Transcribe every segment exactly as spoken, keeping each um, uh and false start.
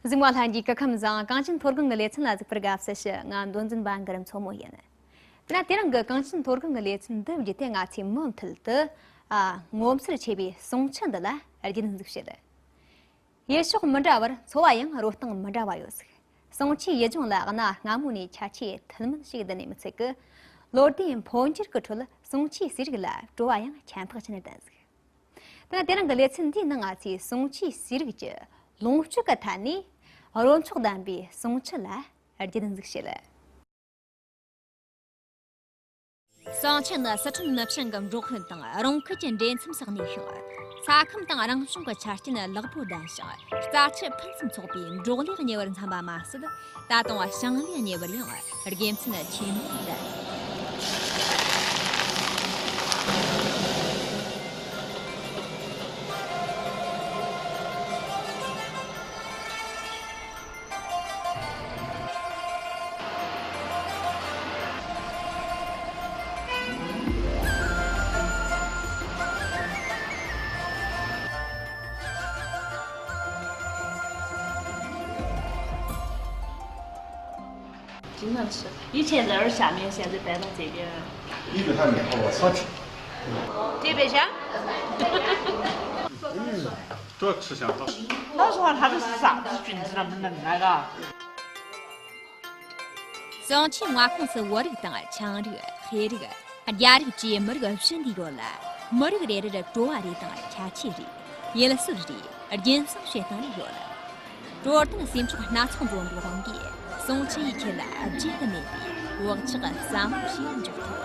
གཟིགས་མོ་ལྷན་རྒྱས་སྐུ་ཁམས་བཟང་། གངས་ཅན་མཐོ་སྒང་གི་ལེ་ཚན་ལ་གཟིགས་པར་དགའ་བསུ་ཞུ། ང་མདོ་འཛིན་པ་གུ་རུ་མཚོ་མོ་ཡིན། དེ་ན་དེ་རིང་གི་གངས་ཅན་མཐོ་སྒང་གི་ལེ་ཚན་འདི་བརྒྱུད་དེ་ང་ཚོས་མུ་མཐུད་དུ། ཨ། ངོ་མཚར་ཆེ་བའི་ཟོང་ཆུ་འདི་ལ་རྒྱུན་འཛུགས་བྱེད། ཡུལ་ཕྱོགས་མི་འདྲ་བར་འཚོ་བ་ཡང་རོལ་སྟངས་མི་འདྲ་བ་ཡོད་ཟིག། ཟོང་ཆུའི་ཡུལ་ལྗོངས་ལ་གནའ་སྔ་མོ་ནས་ཁྱད་ཆོས་ཐུན་མིན་ཞིག་ལྡན་ནས་མི་ཚད་ཀི། ལོ་ཟླའི་འཕོ་འགྱུར་གྱི་ཁྲོད་ཟོང་ཆུའི་ཟས་རིགས་ལ་བྲོ་བ་ཡང་ཁྱད་འཕགས་ཅན་ལྡན་ཟིག། དེ་ན་དེ་རིང་གི་ལེ་ཚན་འདིའི་ནང་ང་ཚོས་ཟོང་ཆུའི་ཟས་རིགས་ཀྱི་ལོངས་སྤྱོད་ཀྱི་ཐད་ནས་རོལ་མཆོག་ལྡན་པའི་ཟོང་ཆུ་ལ་རྒྱུན་འཛུགས་བྱེད། ཟོང་ཆུ་ནི་སི་ཁྲོན་ནུབ་བྱང་གི་འབྲོག་ཁུལ་དང་རོང་ཁུལ་གྱི་འདྲེས་མཚམས་སུ་གནས་ཤིང་། ས་ཁམས་དང་རང་བྱུང་གི་ཆ་རྐྱེན་ལེགས་པོ་ལྡན་ཞིང་། རྩྭ་ཆུ་ཕུན་སུམ་ཚོགས་པའི་འབྲོག་ལས་གཉེར་བར་འཚམ་པ་མ་ཟད། ད་དུང་ཞིང་ལས་གཉེར་བར་ཡང་དགེ་མཚན་ཆེན་པོ་ལྡན། 经常吃，以前在那儿下面，现在搬到这边。你给他买好了，我吃。这边香。嗯，多吃香好。老实话，他这是啥子菌子那么能来的？ ཟོང་ཆུའི་མངའ་ཁོངས་སུ་བོད་རིགས་དང་ཆའང་རིགས། ཧེ་རིགས། རྒྱ་རིགས་བཅས་མི་རིགས་བཞི་འདུས་ཡོད་ལ། མི་རིགས་རེ་རེར་བྲོ་བ་རེ་དང་ཁྱད་ཆོས་རེ། ཡུལ་སྲོལ་རེ། རྒྱུན་སྲུང་བྱེད་སྟངས་རེ་ཡོད། དྲོ་ཐུང་སེམས་ཕྱོགས་སྣ་ཚོགས་འཛོམས་པའི་དབང་གིས། ཟོང་ཆུ་ཡི་ཁྱད་ལ་བརྗོད་དུ་མེད་པའི་བག་ཆགས་ཟབ་མོ་ཞིག་འཇོག་ཐུབ།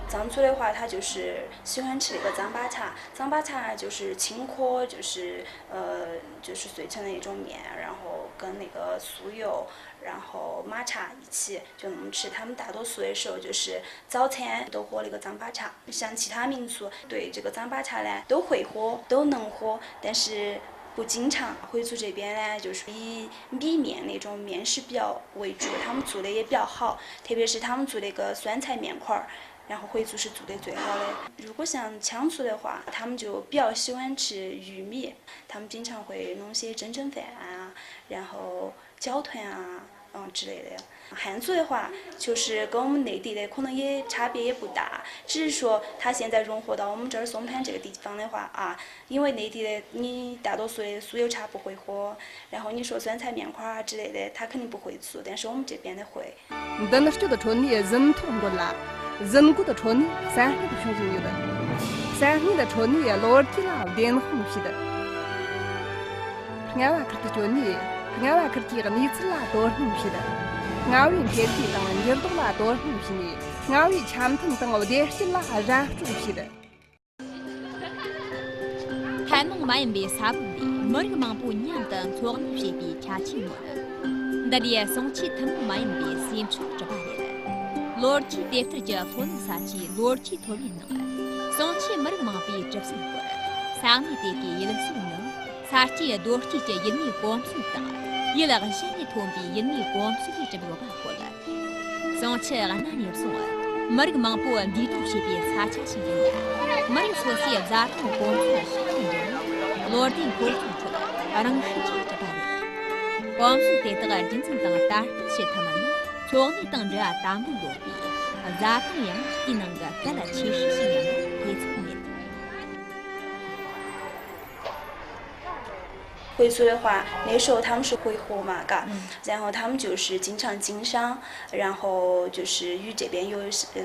藏族的话，他就是喜欢吃那个糌粑粑，糌粑粑就是清口，就是呃，就是碎成的一种面，然后跟那个酥油，然后抹茶一起就那么吃。他们大多数的时候就是早餐都喝那个糌粑粑。像其他民族对这个糌粑粑呢都会喝，都能喝，但是不经常。回族这边呢，就是以米面那种面食比较为主，他们做的也比较好，特别是他们做那个酸菜面块儿。 然后回族是做的最好的。如果像羌族的话，他们就比较喜欢吃玉米，他们经常会弄些蒸蒸饭啊，然后浇团啊，嗯之类的。汉族的话，就是跟我们内地的可能也差别也不大，只是说他现在融合到我们这儿松潘这个地方的话啊，因为内地的你大多数的酥油茶不会喝，然后你说酸菜面块儿啊之类的，他肯定不会做，但是我们这边的会。 མདུན་སྐྱོད་ཁྲོད་ནས་ཟིན་ཐོ་འགོད་ལ། ཟིན་འགོད་ཁྲོད་ནས་གསར་རྙེད་བྱུང་བཞིན་ཡོད། གསར་རྙེད་ཁྲོད་ནས་ལོ་རྒྱུས་ལ་བདེན་དཔང་བྱེད། རྔ་བ་ཁུལ་དུ་བསྐྱོད་ནས་རྔ་བ་ཁུལ་གྱི་གནས་ཚུལ་ལ་དོ་སྣང་བྱེད། རྔ་བའི་འཕེལ་རྒྱས་དང་འགྱུར་ལྡོག་ལ་དོ་སྣང་བྱས་ནས་རྔ་བའི་འཆམ་མཐུན་དང་བདེ་སྐྱིད་ལ་ར་སྤྲོད་བྱེད། ཐུན་མོང་མ་ཡིན་པའི་ས་བོན་ལས་མི་རིགས་མང་པོ་མཉམ་དུ་འཚོ་གནས་བྱེད་པའི་ཁྱད་ཆོས་མངོན། འདི་ལས་ཟོང་ཆུའི་ཐུན་མོང་མ་ཡིན་པའི་ཟས་མཆོག་གྲུབ་པ་རེད། ལོ་རྒྱུས་དེབ་ཐེར་གྱི་ལྷོ་ནུབ་ས་ཆའི་ལོ་རྒྱུས་ཐོ་བའི་ནང་། ཟོང་ཆུའི་མི་རིགས་མང་པོའི་གྲུབ་ཚུལ་སྐོར། ས་གནས་དེ་གའི་ཡུལ་སྲོལ་ནང་ས་སྐྱེས་རྡོ་སྐྱེས་ཀྱི་ཡུལ་མིའི་གོམས་སྲོལ་དང་། ཡུལ་གཞན་ནས་ཐོན་པའི་ཡུལ་མིའི་གོམས་སྲོལ་ལས་གྲུབ་ཡོད་པ་སྐོར། ཟོང་ཆུ་གནའ་ནས་བཟུང་མི་རིགས་མང་པོ་འདུས་སྡོད་བྱེད་པའི་ས་ཆ་ཞིག་ཡིན་ཡང་། མི་རིགས་སོ་སོའི་བཟའ་བཏུང་གོམས་སྲོལ་ཤིན་ཏུ་འདྲ་བས་ལོ་ཟླའི་འཕོ་འགྱུར་ཁྲོད་རང་ཤུགས་ཀྱིས་གྲུབ་པ་རེད། གོམས་སྲོལ་དེ་དག་རྒྱུན་འཛིན་དང་དར་སྤེལ་བྱེད་ཐུབ་མིན་ནི་འཚོ་གནས་དང་འབྲེལ་བ་དམ་པོ་ཡོད་པས། བཟའ་བཏུང་ཡང་དེའི་ནང་གི་གལ་ཆེ་ཤོས་ཤིག་ཡིན་པ་ཐེ་ཚོམ་མེད། 回族的话，那时候他们是回鹘嘛，嘎，然后他们就是经常经商，然后就是与这边有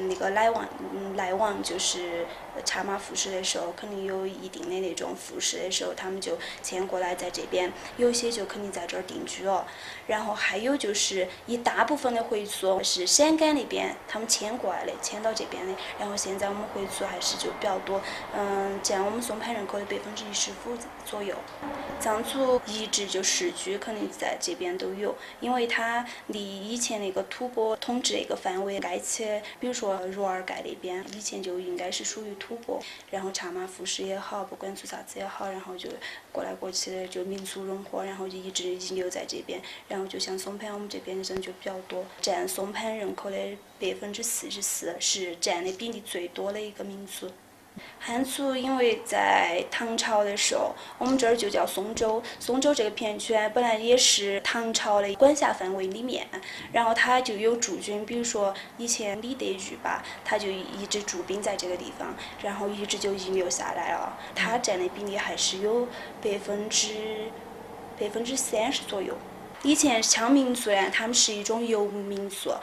那个来往，嗯来往就是茶马服饰的时候，肯定有一定的那种服饰的时候，他们就迁过来在这边，有一些就肯定在这儿定居了。然后还有就是一大部分的回族是山间那边他们迁过来的，迁到这边的，然后现在我们回族还是就比较多，嗯，占我们松潘人口的百分之一十五左右。藏族一直就世居肯定在这边都有，因为它离以前那个吐蕃统治的一个范围改起，比如说若尔盖那边，以前就应该是属于吐蕃，然后茶马服饰也好，不管做啥子也好，然后就过来过去的就民族融合，然后就一直停留在这边，然后就像松潘我们这边的人就比较多，占松潘人口的百分之四十四，是占的比例最多的一个民族。韩族因为在唐朝的时候，我们这儿就叫宋州。宋州这个片区本来也是唐朝的管辖范围里面，然后它就有驻军，比如说以前李德裕吧，他就一直驻兵在这个地方，然后一直就遗留下来了。他占的比例还是有百分之百分之三十左右。以前羌民族呀，他们是一种游牧民族，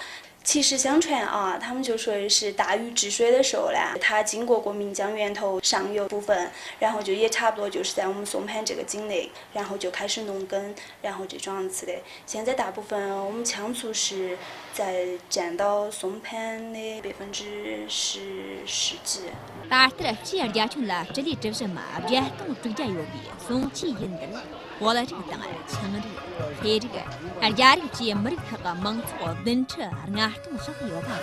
其实相传啊，他们就说是大禹治水的时候啦，他经过过岷江源头上游部分，然后就也差不多就是在我们松潘这个境内，然后就开始农耕，然后就这样子的。现在大部分我们羌族是在占到松潘的百分之十十几。 ད་ལྟར་སྤྱིའི་རྒྱ་ཁྱོན་ལ་སྤྱི་ལེ་གྲུ་བཞི་མ་བརྒྱད་སྟོང་དྲུག་བརྒྱ་ཡོད་པའི་སུང་ཆི་ཡུལ་འདི་བོད་རིགས་དང་ཆིངས་རིགས། ཧེ་རིགས། རྒྱ་རིགས་བཅས་མི་རིགས་ཁག་གི་མང་ཚོགས་བདུན་ཁྲི་ལྔ་སྟོང་ལྷག་ཡོད་པ་རེད།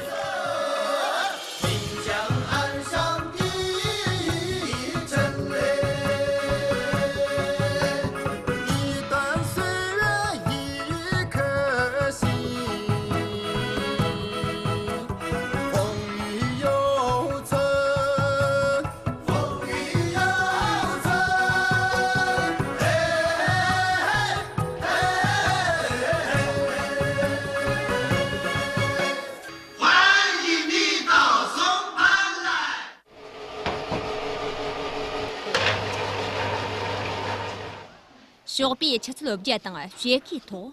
ཞོགས་པའི་ཆུ་ཚོད་བརྒྱད་དང་ཕྱེད་ཀའི་ཐོག་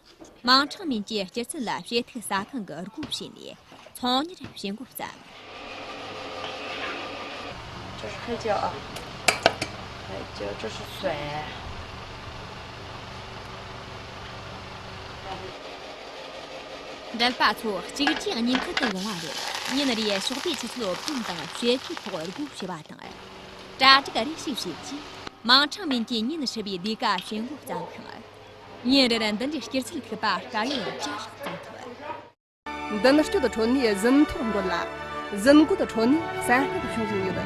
མིང་གྲངས་མིན་གྱི་སྐྱུར་རྩི་ལ་བྱེ་ཐིག་ཟ་ཁང་གི་སྒོ་ཕྱེ་ནས་ཚོང་གཉེར་བྱེད་འགོ་བརྩམས། 这是黑椒啊，黑椒，这是蒜。 འགྲུལ་པ་ཚོ་གཅིག་རྗེས་གཉིས་མཐུད་དུ་ཡོང་བ་རེད། ཉིན་རེའི་ཞོགས་པའི་ཆུ་ཚོད་བདུན་དང་ཕྱེད་ཀའི་ཐོག་སྒོ་ཕྱེ་བ་དང་། གྲ་སྒྲིག་རེ་ཞིག་བྱས་རྗེས་མིང་གྲངས་མིན་གྱི་ཉིན་ཧྲིལ་བོའི་ལས་ཀ་བྱེད་འགོ་བརྩམས་ཤིང་། ཉིན་རེར་འདི་འདྲའི་སྐྱུར་རྩི་ཐིགས་པ་དཀར་ཡོལ་བཅུ་ཞིག་བཙོང་ཐུབ། མདུན་སྐྱོད་ཁྲོད་ནས་ཟིན་ཐོ་འགོད་ལ། ཟིན་འགོད་ཁྲོད་ནས་བསམ་སྣང་བྱུང་བཞིན་ཡོད།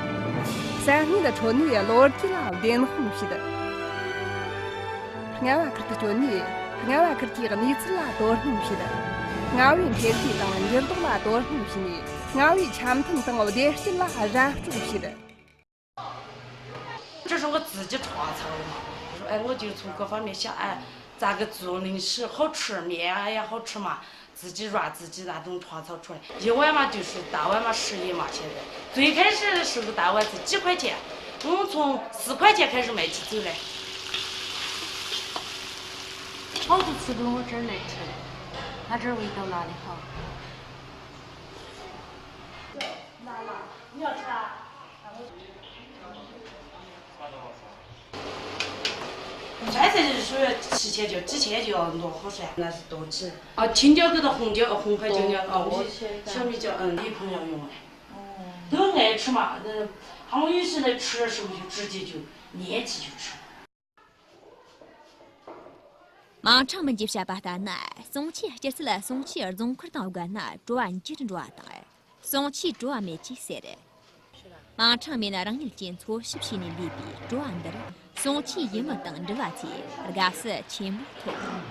བསམ་སྣང་ཁྲོད་ནས་ལོ་རྒྱུས་ལ་བདེན་དཔང་བྱེད། རྔ་བ་ཁུལ་དུ་བསྐྱོད་ནས་རྔ་བ་ཁུལ་གྱི་གནས་ཚུལ་ལ་དོ་སྣང་བྱེད། རྔ་བའི་འཕེལ་རྒྱས་དང་འགྱུར་ལྡོག་ལ་དོ་སྣང་བྱས་ནས་རྔ་བའི་འཆམ་མཐུན་དང་བདེ་སྐྱིད་ལ་ར་སྤྲོད་བྱེད། 这是我自己创造的嘛。我说，哎，我就从各方面想，哎，咋个做零食好吃，面啊也好吃嘛，自己做自己那种创造出来。一碗嘛就是大碗嘛十一嘛，现在最开始的时候大碗是几块钱，我们从四块钱开始卖起走嘞。好多次都我这儿来吃，他这儿味道哪里好？ 白菜是属于提前就提前就要弄好噻，那是冬季。哦，青椒跟着红椒，红花椒椒，哦，我小米椒，嗯，一盆要用的。都爱吃嘛，那他们有些来吃的时候就直接就拈起就吃。 མིང་གྲངས་མིན་གྱིས་བཤད་པ་ལྟར་ན། སུང་ཆིའི་སྐྱུར་རྩི་ལ་སུང་ཆིའི་རྫོང་མཁར་དང་བརྒལ་ན་བྲོ་བ་འགྱུར་འགྲོ་བ་དང་། སུང་ཆིའི་བྲོ་བ་མེད་ཅེས་ཟེར། མིང་གྲངས་མིན་རང་ཉིད་ཀྱིས་འཚོལ་ཞིབ་བྱས་ནས་ལས་པའི་བྲོ་བ་འདིར་སུང་ཆིའི་ཡུལ་མི་དང་འགྲུལ་བ་ཚོས་དགའ་བསུ་ཆེན་པོ་ཐོབ།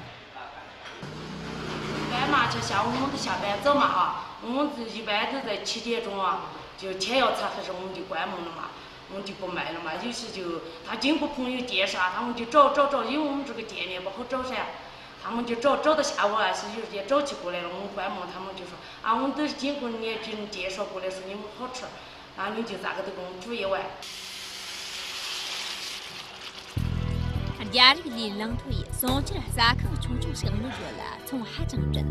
白马吃，下午我们都下班走嘛啊，我们一般都在七点钟啊，就天要擦黑时候我们就关门了嘛。 我们就不卖了嘛。有时就他经过朋友介绍，他们就找找找，因为我们这个店面不好找噻，他们就找找到下午啊，是有时间早起过来了，我们关门，他们就说啊，我们都是经过人家介绍过来，说你们好吃，啊，你就咋个都给我们煮一碗。རྒྱ་རིགས་ལས་ལངས་ཐོ་ཡིས་སུང་ཆིར་ཟ་ཁང་ཆུང་ཆུང་ཞིག་གནས་ཡོད་ལ་ཚོང་ཧ་ཅང་བྲིན།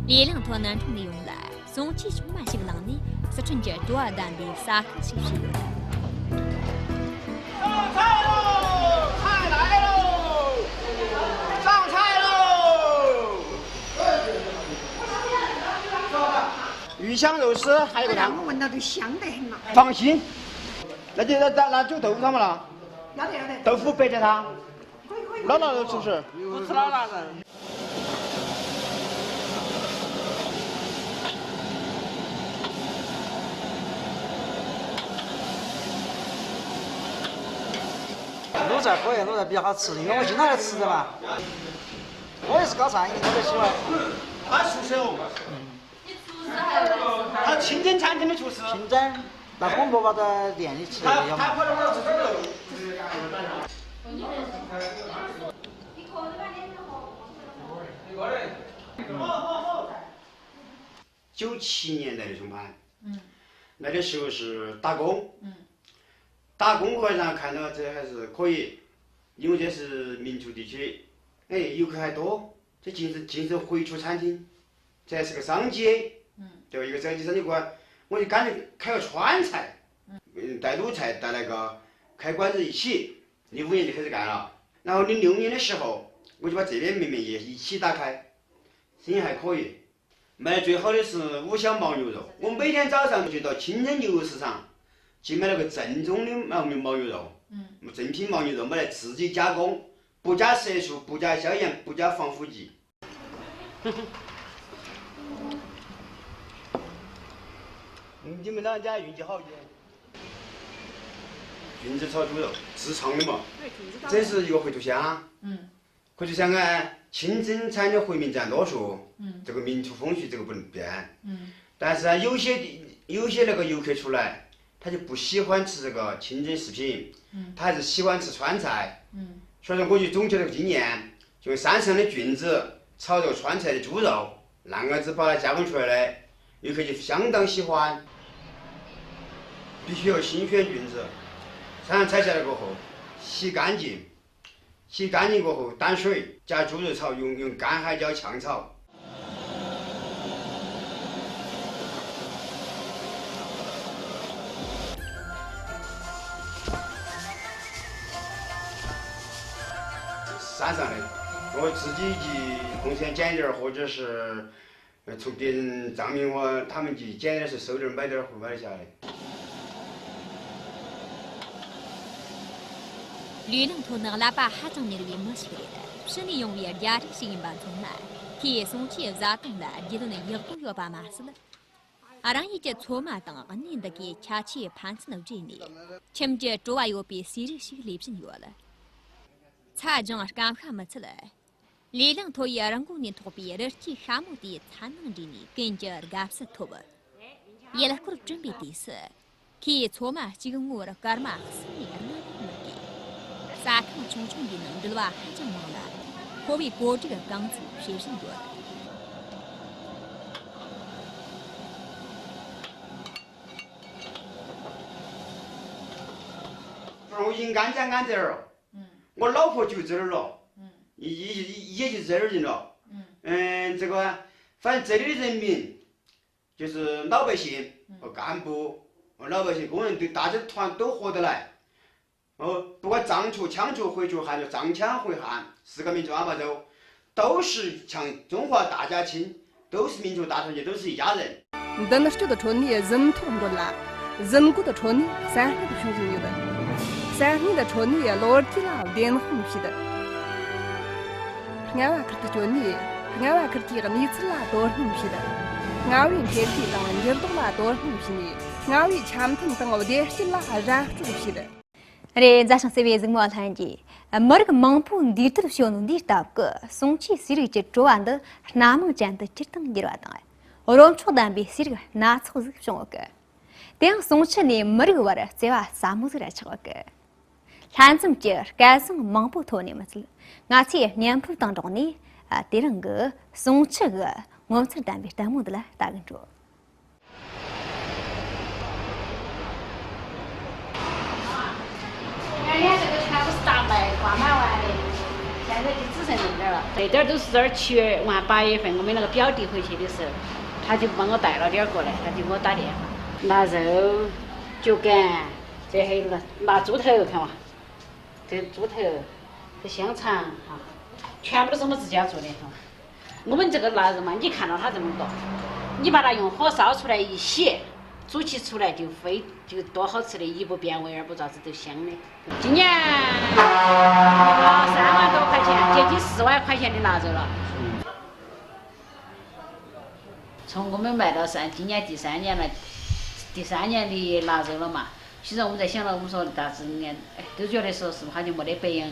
ལས་ལངས་ཐོ་ནན་ཁྲོམ་ནས་ཡོང་ལ། སུང་ཆིའི་ཆུང་མ་ཞིག་བླངས་ནས་སི་ཁྲོན་གྱི་བྲོ་བ་ལྡན་པའི་ཟ་ཁང་ཞིག་བྱས་ཡོད། 上菜喽！菜来喽！上菜喽！鱼香肉丝，还有个啥？我闻到都香得很嘛。放心，那就那那那就豆腐汤嘛了。要得要得。豆腐白菜汤，可以可以。老老实实。不吃老大人。 泸州可以，泸州比较好吃，因为我经常来吃的嘛。我也是搞餐饮，我最喜欢。他厨师哦，他清真餐厅的厨师。清真。打工不把它店里吃的要吗？九七年代的上班，嗯，那个时候是打工，嗯，打工好像看到这还是可以，因为这是民族地区，哎，游客还多，这经常经常会去餐厅，这是个商机，嗯，对吧？一个商机，商机过来，我就干脆开个川菜，嗯，带鲁菜带那个开馆子一起，零五年就开始干了。然后零六年的时候，我就把这边门面也一起打开，生意还可以。卖最好的是五香牦牛肉，我每天早上就到清真牛肉市场去买那个正宗的牦牛牦牛肉，嗯，正品牦牛肉，买来自己加工，不加色素，不加消炎，不加防腐剂。你们老家运气好一点。菌子炒猪肉，自创的嘛，这是一个回头香。嗯。回头香啊，清真餐的回民占多数，嗯，这个民族风俗这个不能变。嗯，但是啊，有些有些那个游客出来，他就不喜欢吃这个清真食品，嗯，他还是喜欢吃川菜。嗯，所以说我就总结了个经验，就用山上的菌子炒这个川菜的猪肉，烂儿子把它加工出来的，游客就相当喜欢。必须要新鲜菌子，山上采下来过后，洗干净，洗干净过后，淡水加猪肉炒，用用干海椒炝炒。山上的，我自己去空闲捡点儿，或者是从别人张明华他们去捡点儿，是收点儿买点儿回来下来。ལུས་ལང་ཐོ་ནི་ཀླད་པ་ཧ་ཅང་མྱུར་བའི་མི་ཞིག་རེད། ཕྱི་ནས་ཡོང་བའི་རྒྱ་རིགས་ཤིག་ཡིན་པ་མཚོན་ན། ཁོས་ཟུང་ཆུའི་བཟའ་བཏུང་ལ་རྒྱུས་ལོན་ཡག་པོ་ཡོད་པ་མ་ཟད། རང་ཡུལ་གྱི་ཚོད་མ་དང་གནས་འདི་གའི་ཁྱད་ཆོས་ཕན་ཚུན་སྦྲེལ་ནས། ཁྱིམ་གྱི་བྲོ་བ་ཡོད་པའི་ཟས་རིགས་ཤིག་ལས་བཞིན་ཡོད། ཚ་ལྗང་སྐམ་ཤ་མི་ཚད། ལུས་ལང་ཐོ་ཡི་རང་མགོ་ནས་ཐོགས་པའི་རི་སྐྱེས་ཤ་མོ་དེའི་ཚ་ནང་འདྲེས་ནས་ཀུན་གྱི་དགའ་བསུ་ཐོབ། ཡུལ་སྐོར་བསྐྲུན་པའི་དུས་སུ། ཁོས་ཚོད་མ་གཅིག་ངོ་བོར་སྐར་མ་གསུམ་ནས་ལྔ་ལས་མི་འདས། ཟ་ཁང་ཆུང་ཆུང་འདིའི་ནང་འགྲུལ་བ་ཧ་ཅང་མང་ལ། ཁོ་བོས་གོ་སྒྲིག་གང་ཚང་བྱེད་བཞིན་ཡོད།我应该讲俺这儿，嗯，我老婆就这儿了，嗯，也也也也就这儿人了，嗯，嗯，这个，反正这里的人民，就是老百姓和干部，和老百姓工人都大家团都合得来，哦，不管藏族、羌族、回族、汉族，藏羌回汉，四个民族阿巴州，都是像中华大家亲，都是民族大团结，都是一家人。མདུན་སྐྱོད་ཁྲོད་ནས་ཟིན་ཐོ་འགོད་ལ། ཟིན་བཀོད་ཁྲོད་ནས་བསམ་སྙན་ཞུ་བཞིན་ཡོད། བསམ་སྙན་ཁྲོད་ནས་ལོ་རྒྱུས་ལ་བདེན་དཔང་བྱེད། རྔ་བ་ཁུལ་དུ་བསྐྱོད་ནས་རྔ་བ་ཁུལ་གྱི་གནས་ཚུལ་ལ་དོ་སྣང་བྱེད། རྔ་བའི་འཕེལ་རྒྱས་དང་འགྱུར་ལྡོག་ལ་དོ་སྣང་བྱས་ནས་རྔ་བའི་འཆམ་མཐུན་དང་བདེ་སྐྱིད་ལ་ར་སྤྲོད་བྱེད། རེད། མཛའ་ཞིང་བརྩེ་བའི་གཟིགས་མོ་ལྷན་རྒྱས། མི་རིགས་མང་པོའི་འདུས་སྡོད་བྱུང་ནོ་འདིའི་སྟབས་ཀྱིས་ཟུང་ཆུའི་ཟས་རིགས་ཀྱི་བྲོ་བ་འདི་སྣ་མང་ཅན་དུ་གྱུར་དང་འགྱུར་བ་དང་། རོ་མཆོག་ལྡན་པའི་ཟས་རིགས་སྣ་ཚོགས་ཟིག་བྱུང་ཡོད་གི། དེ་ཡང་ཟུང་ཆུ་ནས་མི་རིགས་བར་བརྩེ་བ་ཟབ་མོ་ཟིག་ར་ཆགས་ཡོད་གི། ལྷན་འཛོམས་ཀྱི་སྐལ་བཟང་མང་པོ་ཐོབ་ནས་མི་ཚད། ང་ཚོས་བརྙན་ཕབ་དང་སྦྲགས་ནས་དེ་རིང་གི་ཟུང་ཆུ་གི་ངོ་མཚར་ལྡན་པའི་ལྟད་མོ་འདི་ལ་ལྟ་གི་འགྲོ། ལྷག་པར་དུ་སར་ཆུ་ཝང་八月份，我们那个表弟回去的时候，他就把我带了点儿过来，他就给我打电话。腊肉、酒干，这还有那个腊猪头，看嘛，这猪头，这香肠啊，全部都是我们自家做的，看嘛。 我们这个腊肉嘛，你看到它这么多，你把它用火烧出来一洗，煮起出来就非，就多好吃的，一不变味，二不咋子，都香的。今年，啊，三万多块钱，接近四万块钱的腊肉了。从我们卖到三，今年第三年了，第三年的腊肉了嘛。 其实我们在想了，我们说大致应该，哎，都觉得说是好像没得别样，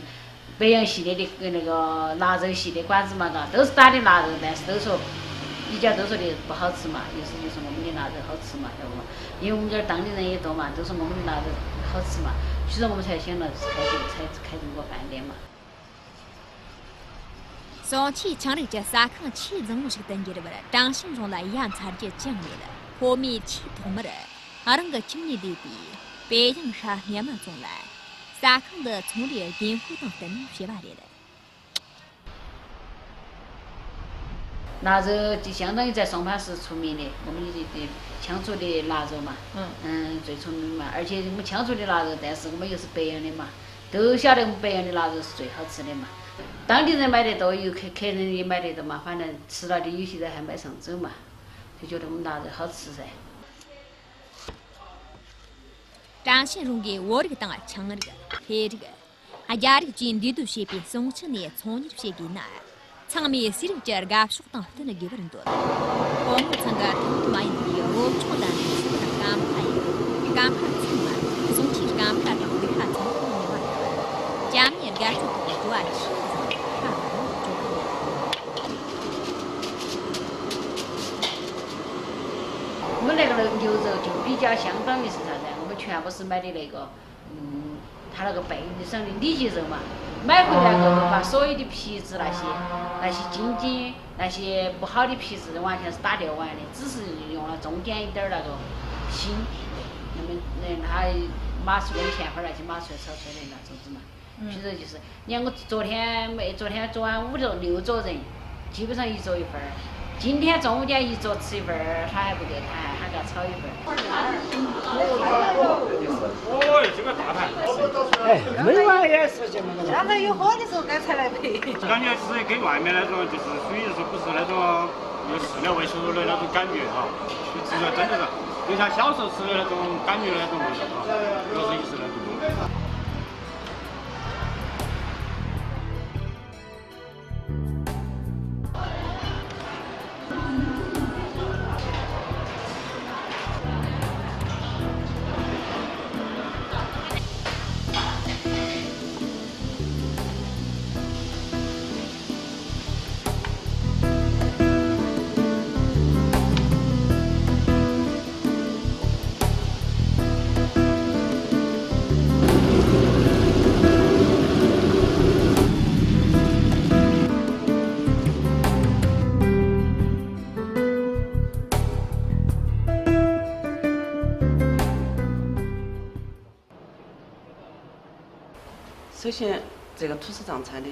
别样系列的，那个腊肉系的馆子嘛，嘎，都是打的腊肉，但是都说比较都说的不好吃嘛，有时就是我们的辣子好吃嘛，对不嘛？因为我们这儿当地人也多嘛，都说我们的辣子好吃嘛。虽然我们才选了开始才开始我饭店嘛。 སོང་ཆུའི་ཆང་རིགས་ཀྱི་ཟ་ཁང་ཆེས་བཟང་བོ་ཞིག་ཏུ་འགྱུར་བར་ཀྲང་ཞིན་རྫོང་ལ་ཡ་མཚར་རྒྱུ་ཅང་མེད། ཕོ་མོས་ཆེས་ཐོག་མར་རང་གི་ཁྱིམ་ནས་སྡོད་པའི་པེ་ཡང་ཧྲ་སྙེ་མ་རྫོང་ལ་ཟ་ཁང་འདི་ཚོང་ལས་དགོས་མཁོ་དང་བསྟུན་ནས་བྱས་པ་རེད། 辣子就相当于在双盘是出名的，我们的强厨的辣子嘛，嗯，最出名嘛，而且我们强厨的辣子，但是我们又是北洋的嘛，都晓得我们北洋的辣子是最好吃的嘛。当地人买得多，有客客人也买得多嘛，反正吃了的有些人还买上走嘛，就觉得我们辣子好吃噻。 ཀྲང་ཞིན་རུང་གིས་བོད་རིགས་དང་ཆིངས་རིགས། ཧེ་རིགས། རྒྱ་རིགས་བཅས་འདུས་སྡོད་བྱེད་པའི་སོང་ཆུ་ནས་ཚོང་གཉེར་བྱེད་དགོས་ན། ཚང་མས་ཟས་རིགས་ཀྱི་དགའ་ཕྱོགས་དང་བསྟུན་དགོས་པར་འདོད། བོད་མི་ཚང་གི་ཐུན་མོང་མ་ཡིན་པའི་བོད་ལྗོངས་ལ་འདུས་སྲོལ་སྐམ་ཁ་ཡིན། སྐམ་ཁ་ཚང་མ་སོང་ཆུའི་སྐམ་ཁ་དང་ལུག་ཁ་ཚང་མ་ཉོ་བ་དང་། ཅ་མའི་དགའ་སྤྲོ་དང་འགྲོ་བ་ཆེས་བཟང་ཁ་བ་ནས་འཇོག་གི་ཡོད། 我们那个人就是就比较相当于是啥呢？我们全部是买的那个，嗯，他那个贝女生的里脊肉嘛，买回来过后把所有的皮子那些，那些筋筋，那些不好的皮子完全是打掉完的，只是用了中间一点儿那个心，那么那他码出来片片儿那些码出来炒出来的那种子嘛。 平时就是，你看我昨天没，昨天做完五桌六桌人，基本上一桌一份儿。今天中午点一桌吃一份儿，他还不给，他还还给他炒一份儿。哦，这个大盘。哎，没完也是这么个。让他有火的时候该才来配。感觉是跟外面那种，就是属于是不是那种有寺庙味素的那种感觉哈，就吃了真的是，就像小时候吃的那种感觉那种味道哈，就是也是那种味道。 首先，这个土司庄场的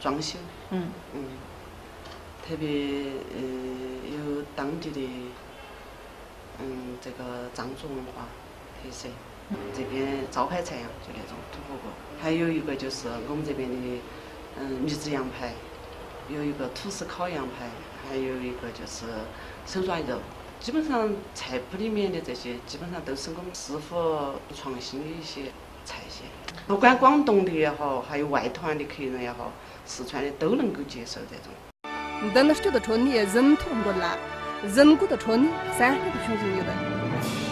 装修，嗯，嗯，特别，呃，有当地的，嗯，这个藏族文化特色。这边招牌菜呀，就那种土火锅。还有一个就是我们这边的，嗯，秘制羊排，有一个土司烤羊排，还有一个就是手抓肉。基本上菜谱里面的这些，基本上都是我们师傅创新的一些 菜系。不管广东的也好，还有外团的客人也好，四川的都能够接受这种。 མདུན་སྐྱོད་ཁྲོད་ནས་ཟིན་ཐོ་འགོད་ལ། ཟིན་གོ་ཁྲོད་ནས་བསམ་རྣལ་ཤོང་བཞིན་ཡོད།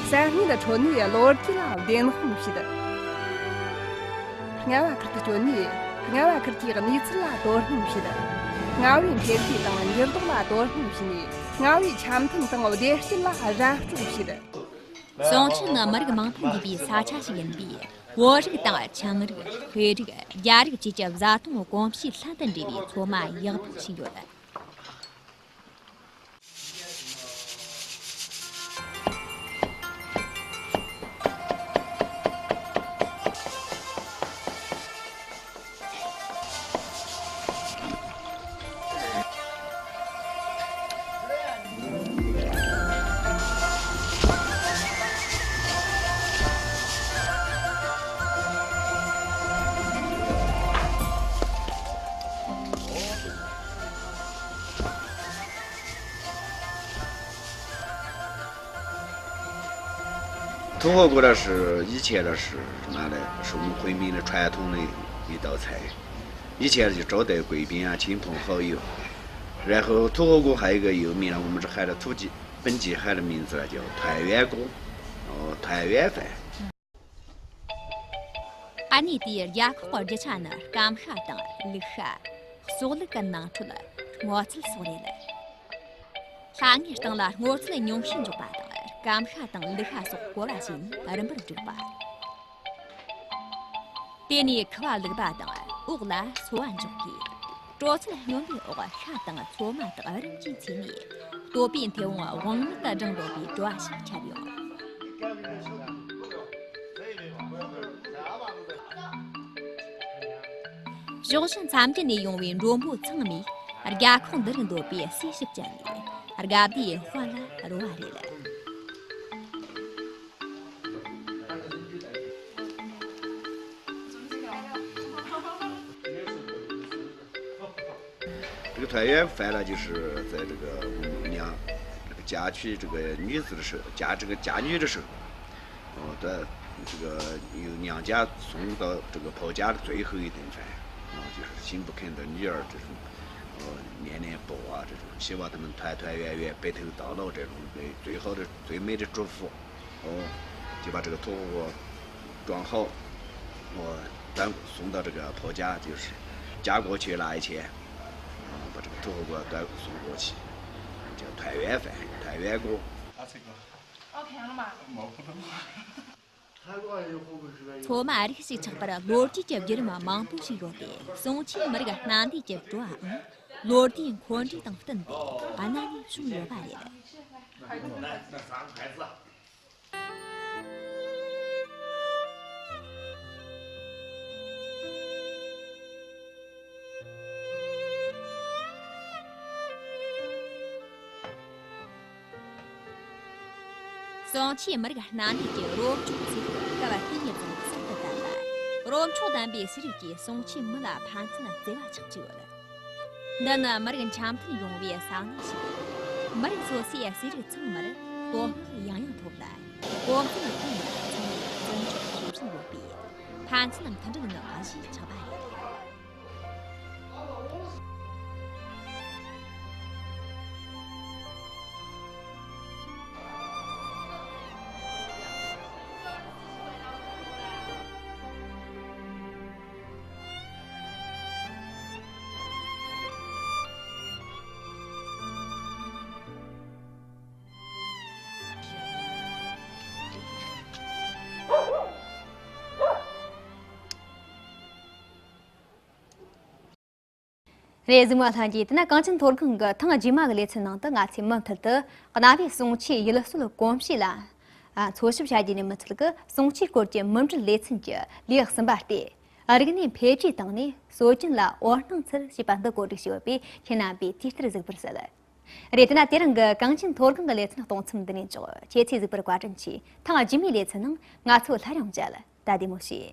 བསམ་རྣལ་ཁྲོད་ནས་ལོ་རྒྱུས་ལ་བདེན་དཔང་བྱེད། རྔ་བ་ཁུལ་དུ་བསྐྱོད་ནས་རྔ་བ་ཁུལ་གྱི་གནས་ཚུལ་ལ་དོ་སྣང་བྱེད། རྔ་བའི་འཕེལ་རྒྱས་དང་འགྱུར་ལྡོག་ལ་དོ་སྣང་བྱས་ནས་རྔ་བའི་འཆམ་མཐུན་དང་བདེ་སྐྱིད་ལ་ར་སྤྲོད་བྱེད། སོང་ཆུ་ནི་མི་རིགས་མང་པོ་འདུས་པའི་ས་ཆ་ཞིག་ཡིན་པས། བོད་རིགས་དང་ཆིངས་རིགས། ཧོས་རིགས། རྒྱ་རིགས་བཅས་ཀྱི་བཟའ་བཏུང་གོམས་གཤིས་ལྷན་དུ་འདྲེས་པའི་ཚོད་མ་ཡག་པོ་ཞིག་ཡོད། ཐུག་ཧོ་གོ་ར་ཧྲི་ཡི་ཆེ་ར་ཧྲི་ན་ལེ་ཧྲུང་ཧུའེ་མིང་ལེ་ཁྲ་ཐུང་ལེ་ཡི་ཏའོ་ཚའེ། ཡི་ཆེ་ར་ཇི་ཀྲོའུ་ཏའེ་གུའེ་པིང་ཡ་ཆིང་ཐུང་ཧོ་ཡོ། རེ་ཧོ་ཐུག་ཧོ་གོ་ཧ་ཡི་གེ་ཡོ་མིང་ལ་ཧོ་མི་ཧ་ར་ཐུག་ཅི་པིན་ཅི་ཧ་ར་མིང་ཙི་ར་ཇོ་ཐའེ་ཝེ་གོ། ཨོ་ཐའེ་ཝེ་ཧྥན། ཨ་ནི་དེའི་རྒྱལ་ཁབ་ཀྱི་རྒྱུ་ཆ་ནི་སྐམ་ཤ་དང་ལུག་ཤ། ཟོག་ལུག་གི་ནང་ཁྲོད་སྔོ་ཚལ་སོགས་རེད། ཤ་ལྔའི་སྟེང་ལ་སྔོ་ཚལ་ཉུང་ཤས་འཇོག་པ་དང་སྐམ་ཤ་དང་ལུག་ཤ་སོགས་བསྐོལ་བ་བྱས་ནས་རིམ་པར་བསྒྲིགས་པ། དེ་ནས་ཁུ་བ་བླུགས་པ་དང་འོག་ལ་སོལ་བ་འཇོག་དགོས། དྲོད་ཚད་སྙོམས་པའི་འོག་ཤ་དང་ཚོད་མ་དག་རིམ་གྱིས་འཚོས་ནས་བསྟོད་པའི་མཐེ་བོང་དབང་མེད་དུ་བསྒྲེངས་འགྲོ་བའི་བྲོ་བ་ཞིག་ཁྱབ་ཡོང་། ཕྱོགས་བཞི་མཚམས་བརྒྱད་ནས་ཡོང་བའི་མགྲོན་པོ་ཚང་མས་རྒྱལ་ཁོངས་འདི་རུ་འདོད་པའི་སྲས་ཞིག་བཅད་ནས་དགའ་བདེའི་དཔལ་ལ་རོལ་བ་རེད། 这个团圆饭呢，就是在这个娘，这个家居这个女子的时候，家这个家女的时候，哦，在这个由娘家送到这个婆家的最后一顿饭，哦，就是心不肯的女儿这种，哦，念念不忘这种，希望他们团团圆圆、白头到老这种最最好的、最美的祝福。 哦，就把这个土火锅装好，哦，端送到这个婆家，就是嫁过去那一天，啊，把这个土火锅端送过去，叫团圆饭、团圆锅。 ཚོད་མ་རིགས་ཤིག་ཆགས་པར་ལོ་རྒྱུས་ཀྱི་བརྒྱུད་རིམ་མང་པོ་ཞིག་ཡོད་དེ། གསུང་ཆོས་མི་རིགས་སྣ་འདུས་ཀྱི་བྲོ་བའང་ལོ་ཟླའི་འཁོར་འགྲོས་དང་བསྟུན་ཏེ་གནའ་ནས་བྱུང་ཡོད་པ་རེད། གསུང་ཆོས་མི་རིགས་སྣ་འདུས་ཀྱི་རོ་བཅུག་ཚེ་སྐབས་དེ་ཉིད་ཙམ་གསར་དུ་བཏོན་པ། རོ་མཆོག་ལྡན་པའི་ཤེས་རིག་གིས་གསུང་ཆོས་མི་ལ་ཕན་ཚུན་བརྩེ་བ་ཆགས་ཀྱི་ཡོད། འདི་ནི་མི་རིགས་འཆམ་མཐུན་ཡོང་བའི་ས་གནས་ཤིག་ཡིན། མི་རིགས་སོ་སོའི་ཤེས་རིག་ཚང་མར་བསྟོད་བསྔགས་ཡང་ཡང་ཐོབ་ལ། གོ་རྟོགས་ཀུན་ལ་ཚང་མས་བརྩི་འཇོག་ཤེས་བཞིན་ཡོད་པས་ཕན་ཚུན་མཐུན་སྒྲིལ་ངང་གཞིས་ཆགས་པ་རེད། རེད། གཟིགས་མོ་ལྷན་རྒྱས། དེ་ན་གངས་ཅན་མཐོ་སྒང་གི་ཐེངས་རྗེས་མ་གི་ལེ་ཚན་ནང་དུ་ང་ཚོས་མུ་མཐུད་དུ་གནའ་བོའི་གསུང་ཆོས་ཡུལ་སྲོལ་གོམས་གཤིས་ལ་ཨ་འཚོལ་ཞིབ་བྱ་རྒྱུ་ནི་མུ་མཐུད་ཀྱི་གསུང་ཆོས་སྐོར་གྱི་མུ་འབྲེལ་ལེ་ཚན་གྱི་ལེའུ་གསུམ་པ་སྟེ། རིག་གནས་འཕེལ་རྒྱས་བཏང་ནས་སྲོལ་རྒྱུན་ལ་འོད་སྣང་འཚུལ་ཞེས་པ་འདི་གོ་སྒྲིག་བྱས་ཡོད་པས་ཁྱེད་རྣམ་པས་དུས་ལྟར་གཟིགས་པར་གསལ། རེད། དེ་ན་དེ་རིང་གི་གངས་ཅན་མཐོ་སྒང་གི་ལེ་ཚན་གཏོང་མཚམས་འདི་ནས་འཇོག་ཁྱེད་ཚོས་གཟིགས་པར་བཀའ་དྲིན་ཆེ། ཐེངས་རྗེས་མའི་ལེ་ཚན་ནང་ང་ཚོ་སླར་ཡང་མཇལ། ད་བདེ་མོ་བྱོས།